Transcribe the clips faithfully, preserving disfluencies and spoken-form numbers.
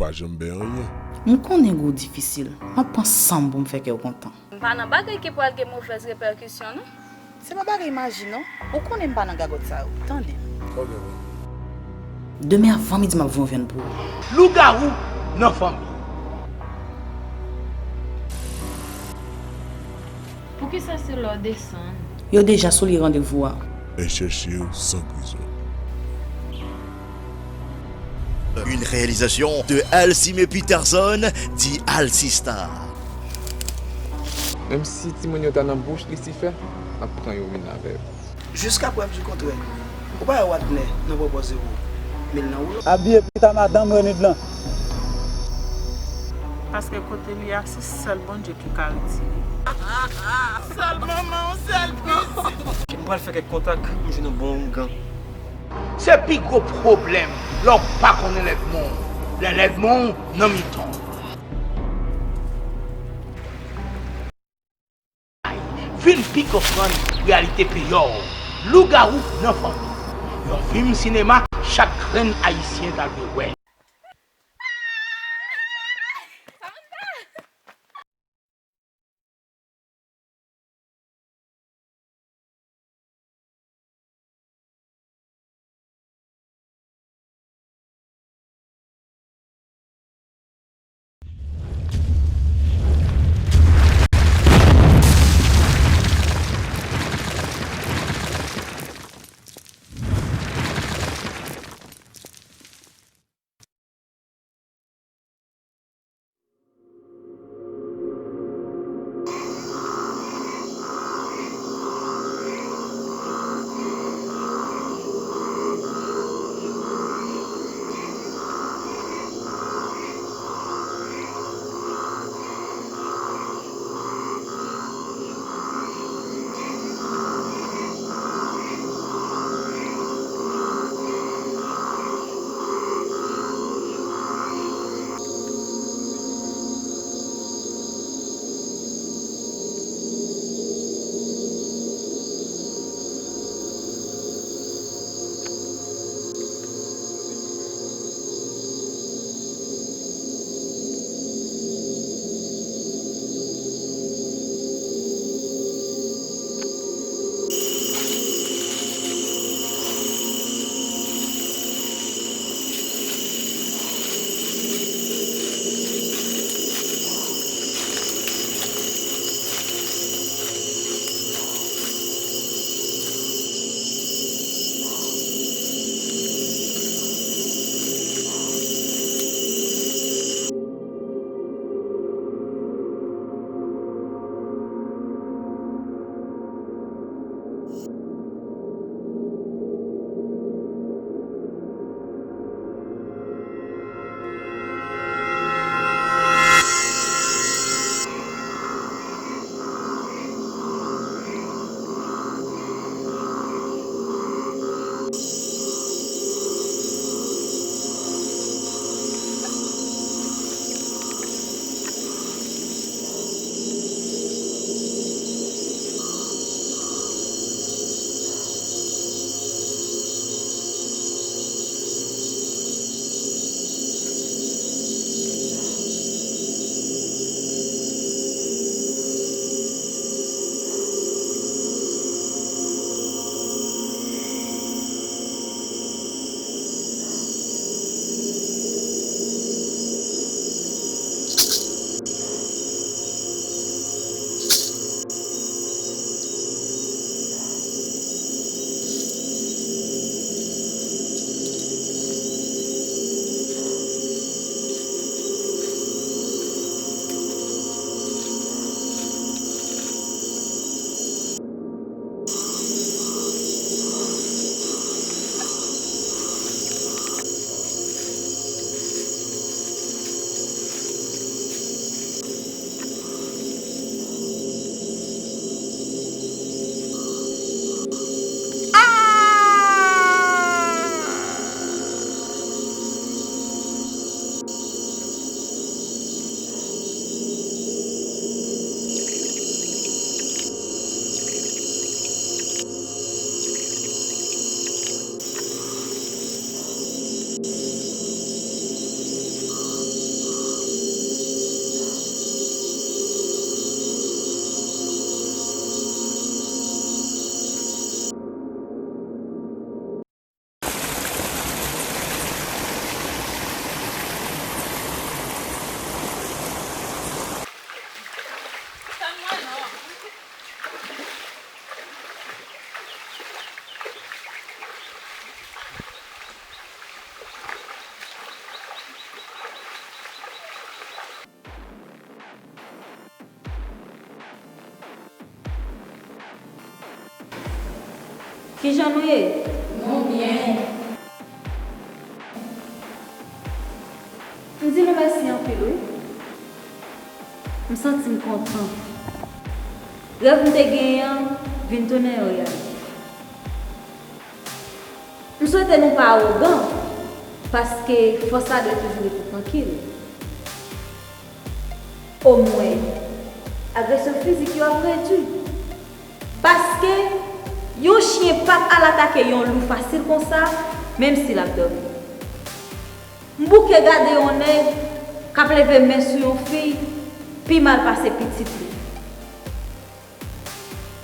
pa janm bay anyen. M konnen gou difisil. M ap pran san m pou m fè kè w kontan. M pa nan bagay ki pral gen movèz repèkisyon non. Se pa bagay maji non. Ou konnen m pa nan gagòt sa yo. Tande. Ok bon. Demen avan midi m ap voye yon vyann pou ou. Lougawou nan fanmi. Poukisa se lè w desann? Yo deja sou li randevou a. E chèche w san prizon. Une réalisation de Alcime Peterson, dit Alcista. Menm si timoun yo ta nan bouch Lisifè, m ap pran yo vin avè yo. Jusqu'à preuve du contraire, ou pa wè Wadner nan pwopòze ou, men l nan woulo. Abiye pita madanm Renid lan. Paske kote li a se sèl Bondye ki ka retire. Sèl manman w, sèl pitit. M pral fè kèk kontak, m jwenn yon bon oungan. Se pi gwo pwoblèm lè w pa konnen lèdmon w, lè lèdmon w nan mitan w. Vin pi konprann reyalite peyò w. Lougawou nan fanmi. Yon fim sinema chak grenn ayisyen ta dwe wè. Kijan nou ye? Nou byen. M di nou mèsi anpil, wi. M santi m kontan. Rèv m te genyen an vin tounen yon reyalite. M swete nou pa awogan, paske fòs la dwe toujou rete trankil. Omwen, agresyon fizik yo ap redui. Paske yon chen p ap al atake yon lou fasil konsa, menm si l ap dòmi. M bouke gade yon nèg k ap leve men sou yon fi pi mal pase pitit li.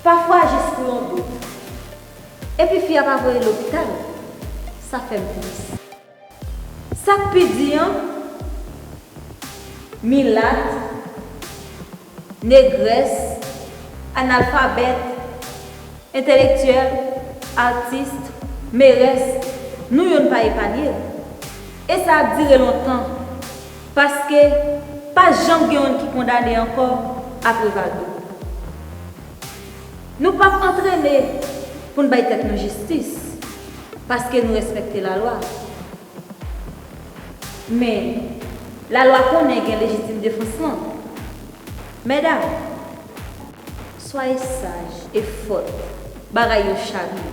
Pafwa jis pou yon dout. Epi fi a pa voye lopital. Sa fè m tris. Sa k pi di an, milat, negrès, analfabèt, entelektyèl, atis, merès, nou youn pa epanye. E sa ap dire lontan, paske pa janm gen youn ki kondane ankò apre Valdo. Nou p ap antrene pou n bay tèt nou jistis, paske nou respekte lalwa. Men, lalwa konnen gen lejitim defans lan. Medam, soyez sages et fortes. Bagay yo charye.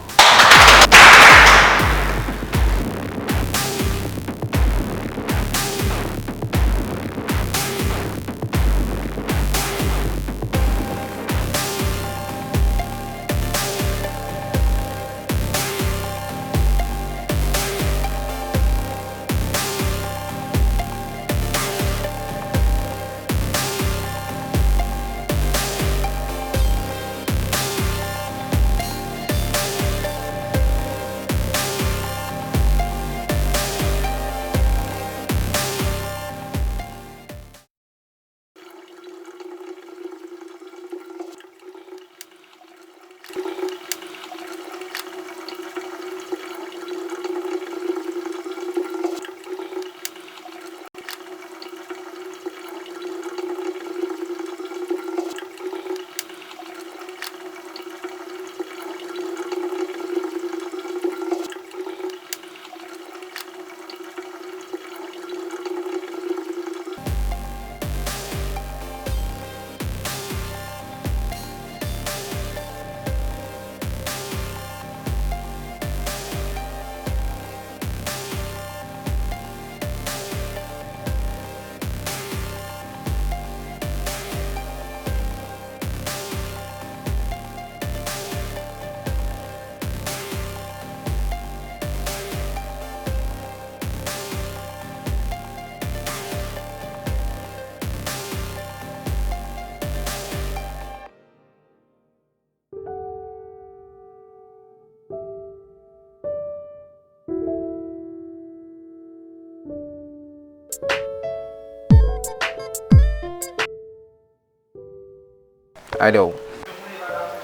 Alo.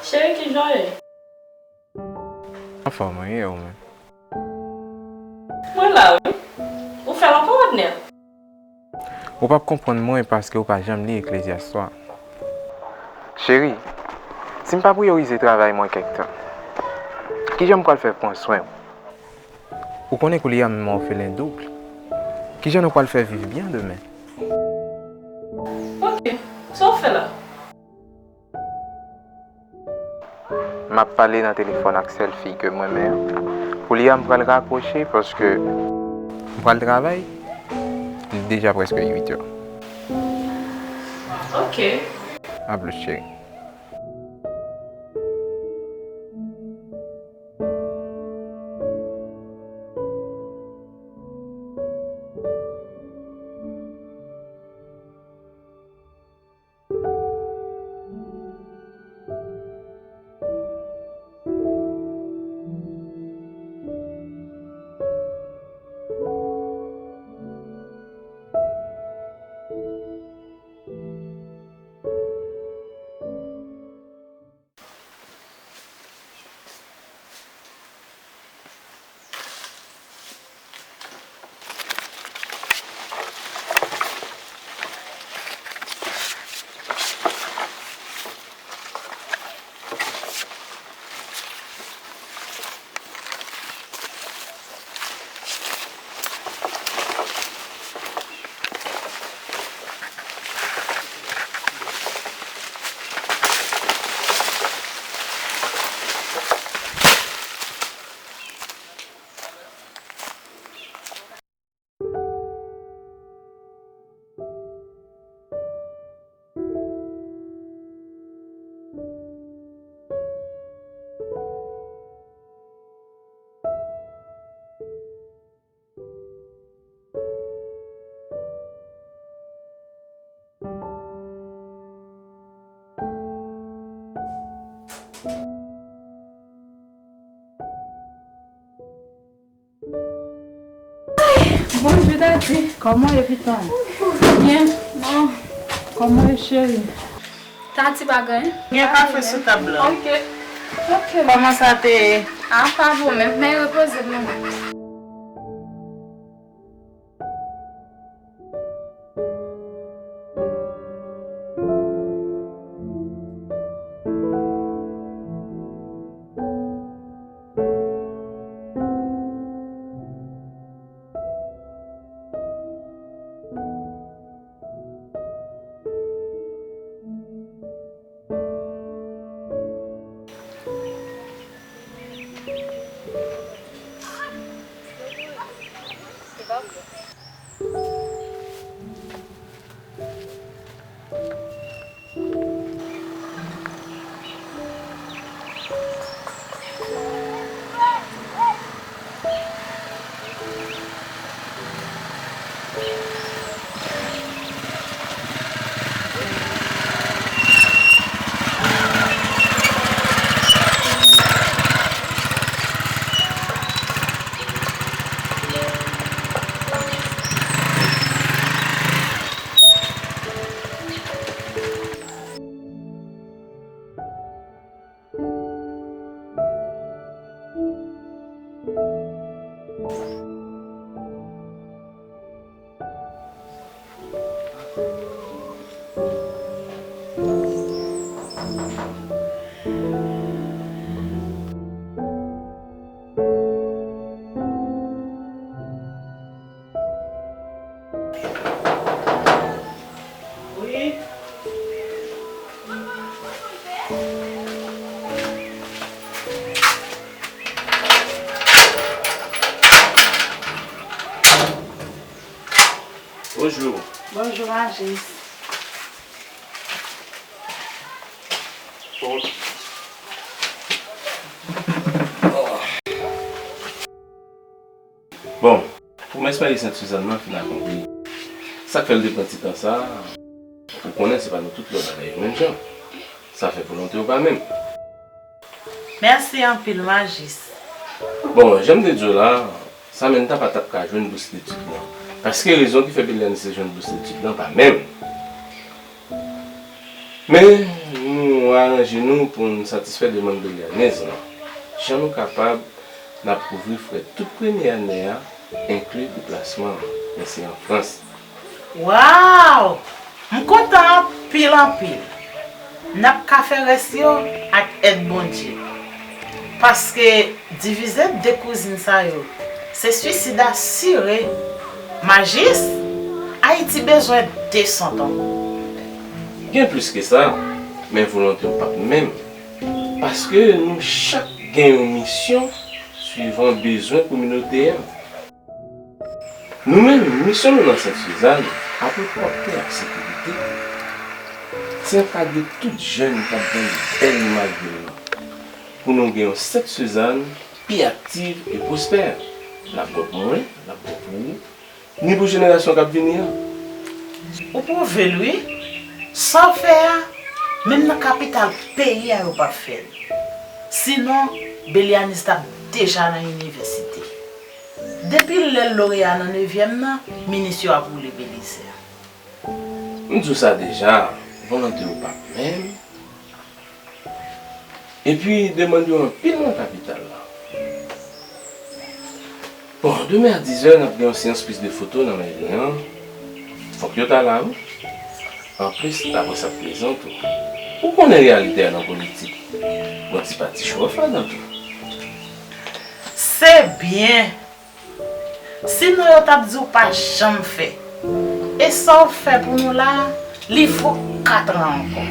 Cheri, kijan w ye? Anfòm, wi, e ou menm? Mwen la, wi. Ou fè l ankò, Rodner? Ou p ap konprann mwen paske ou pa janm li Eklezyas twa. Cheri, si m pa priyorize travay mwen kèk tan, kijan m pral fè pran swen w? Ou konnen koulye a m orfelen doub. Kijan nou pral fè viv byen demen? Ok, sa w fè la? M ap pale nan telefòn ak sèl fi ke m renmen an. Koulye a m pral rakwoche paske m pral travay. Li deja prèske uit è. Ok. A plis, cheri. Kòman w ye, pitit mwen? Byen. Kòman w ye, cheri? Tati pa gen. Gen kafe sou tab la. Ok. Ok. Kòman sa te ye? A, pa bon menm, men repoze m. Wi. Bonjou. Bonjou, Majis. Bon, pwomès marye Sent Sizàn nan fin akonpli. Sa k fè l te pran ti tan sa a, ou konnen se pa nan tout lè bagay yo menm jan. Sa fè volonte w pa menm. Mèsi anpil, Majis. Bon, jan m te di w la, Samantha pa t ap ka jwenn bous etid lan. Paske rezon ki fè Belianise te jwenn bous etid lan pa menm. Men, nou aranje nou pou n satisfè demann Belianise lan. Jan nou kapab, n ap kouvri frè tout premye ane a, enkli deplasman an, men se an Frans. Waw! M kontan anpil, anpil. N ap ka fè rès yo ak èd Bondye. Paske divize de kouzin sa yo, se swisid asire. Majis, Ayiti bezwen de san tonton. Gen plis ke sa, men volonte w p ap menm. Paske nou chak gen yon misyon swivan bezwen kominote a. Nou menm, misyon nou nan Sent Sizàn, apre pwòpte ak sekirite, se ankadre tout jèn k ap bay bèl imaj vil lan, pou nou gen yon Sent Sizàn pi aktiv e pwospè. N ap bon pou mwen, n ap bon pou ou, ni pou jenerasyon k ap vini an. Ou pwouve l, wi. Sa w fè a, menm nan kapital peyi a, yo p ap fè l. Sinon, Belianise t ap deja nan inivèsite. Depi lè l loreya nan nevyèm nan, minis yo ap woule Belize. M di w sa deja, volonte w p ap menm. Epi, demann yo anpil nan kapital la. Bon, demen a dizè, n ap gen yon seyans priz de foto nan meri an. Fòk yo ta la, wi. Anplis, laprès ap plezante tou. Ou konnen reyalite a nan politik. Bon, ti pati chofè nan tou. Se byen. Sinon, yo t ap di w pa janm fè. E sa w fè pou nou la a, li vo katran ankò.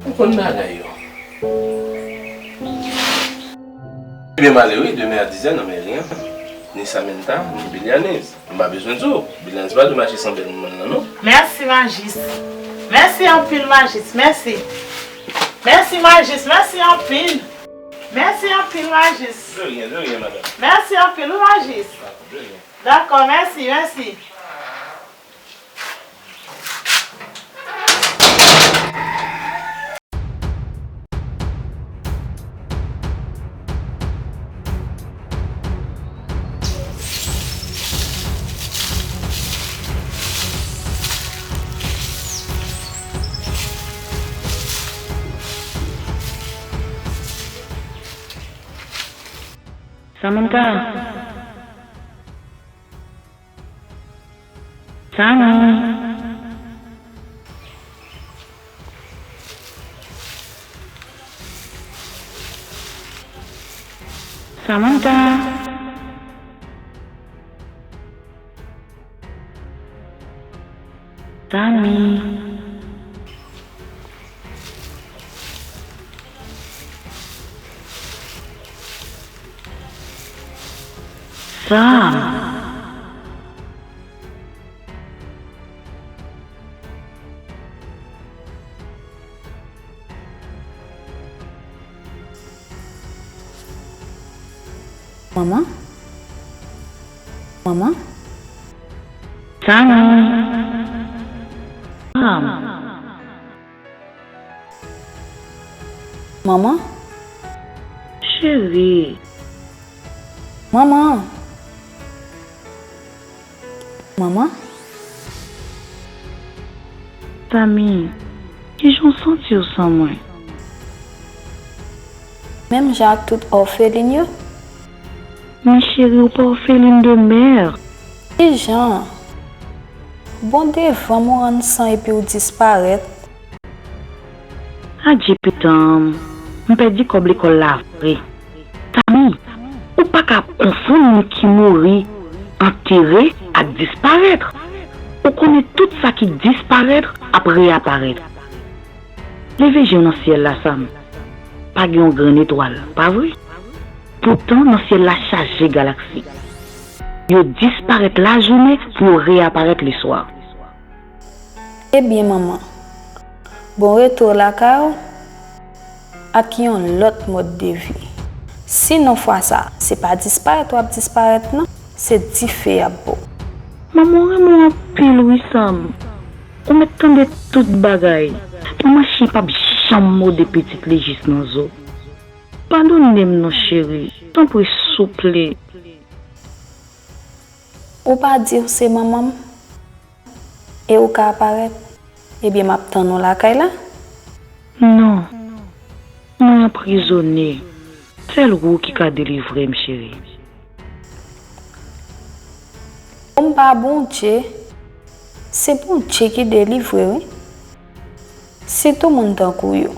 Ou konn bagay yo. Ebyen, m ale wi, demen a dizè nan meri an. Ni Samantha, ni Belianise. M pa bezwen di w, Belianise pa dwe mache san bèl manman l lan, non. Mèsi, Majis. Mèsi anpil, Majis. Mèsi. Mèsi, Majis. Mèsi anpil. Mèsi anpil, Majis. De rien, de rien, madame. Mèsi anpil, wi, Majis. De rien. Dakò, mèsi, mèsi. Samantha. Samy. Samantha. Samy. Sam. Manman? Manman? Samy. Sam. Manman? Cheri. Manman! Manman? Samy, kijan w santi w san mwen? Menm jan ak tout òfelin yo. Men cheri, ou pa òfelin de mè. Kijan? Bon, devan m ou rann san epi w disparèt. Adje pitanm, m pèdi kòb lekòl la vre. Samy, ou pa ka konfonn moun ki mouri, antere, ak disparèt. Ou konnen tout sa ki disparèt ap reyaparèt. Leve je w nan syèl la, Sam. Pa gen yon grenn etwal, pa vre? Poutan, nan syèl la chaje galaksi. Yo disparèt lajounen pou yo reyaparèt leswa. Ebyen, manman, bon retou lakay ou ak yon lòt mòd de vi. Sinon, fwa sa, se pa disparèt w ap disparèt, non, se dife y ap ba w. Manman, w renmen w anpil, wi, Sam. Ou mèt tande tout bagay. Manman, chen p ap janm mòde pitit li jis nan zo. Padone m non, cheri. Tanpri, souple. Ou pa di w se manman m? E ou ka aparèt? Ebyen, m ap tann ou lakay la. Non. Mwen anprizone. Sèl ou ki ka delivre m, cheri. Ou m pa Bondye. Se Bondye ki delivre, wi. Sitou moun tankou yo.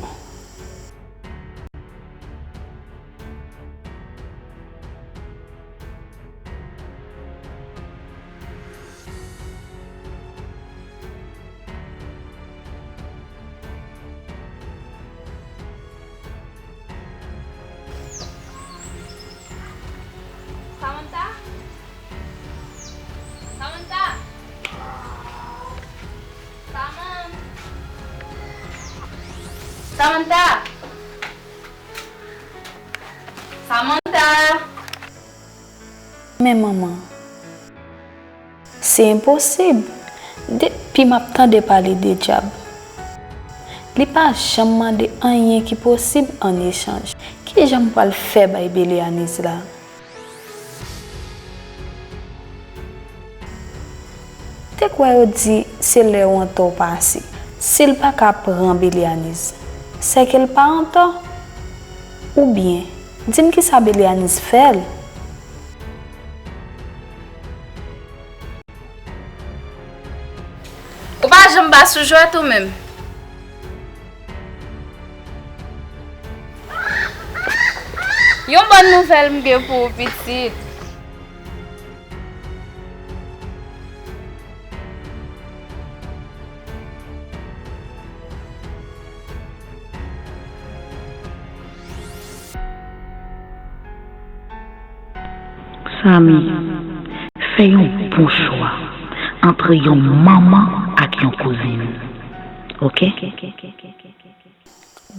Samantha? Samantha? Saman-, Samantha? Samantha? Men manman, se enposib. Depi m ap tande pale de dyab, li pa janm mande anyen ki posib an echanj. Kijan m pral fè bay Belianiz la? Te kwè yo di se lè w antò w pase. Si l pa ka pran Belianiz, sèke l pa antò. Oubyen, di m kisa Belianiz fè l? Ou pa janm ba sou jwèt ou menm. Yon bòn nouvèl m gen pou ou, pitit. Samy, fè yon bon chwa ant yon manman ak yon kouzin. Oke?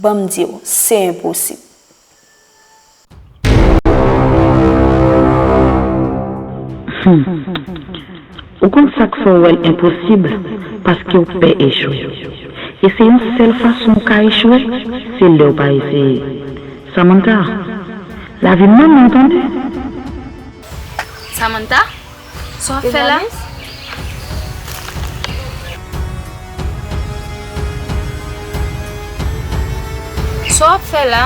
Ban m di w, se enposib. Hmm. Ou konn sa k fè w wè l enposib? Paske w pè echwe. E se yon sèl fason w ka echwe, se lè w pa eseye. Samantha, lavi m nan men w, tande. Samantha? Sa w ap fè la? Sa w ap fè la?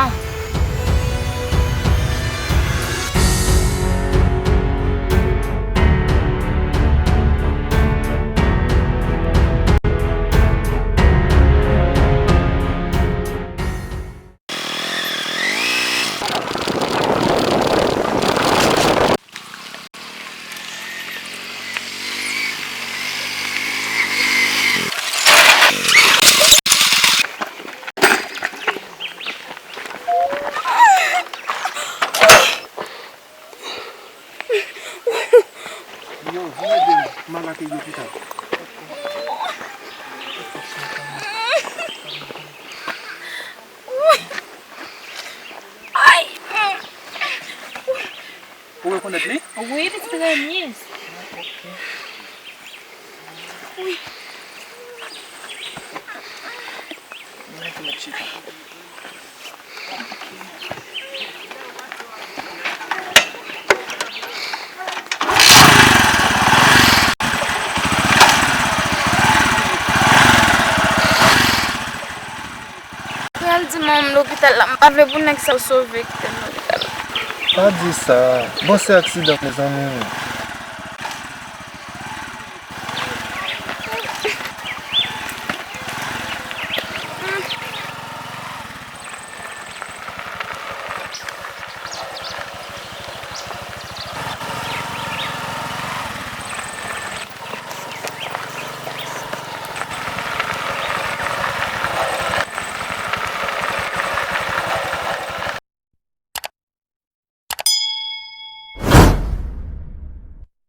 Wi, li trennen. Pral di manman m lopital la, m pa vle pou nèg sa yo sove kite m lopital la. Pa di sa. Bon, se aksidan, mezanmi.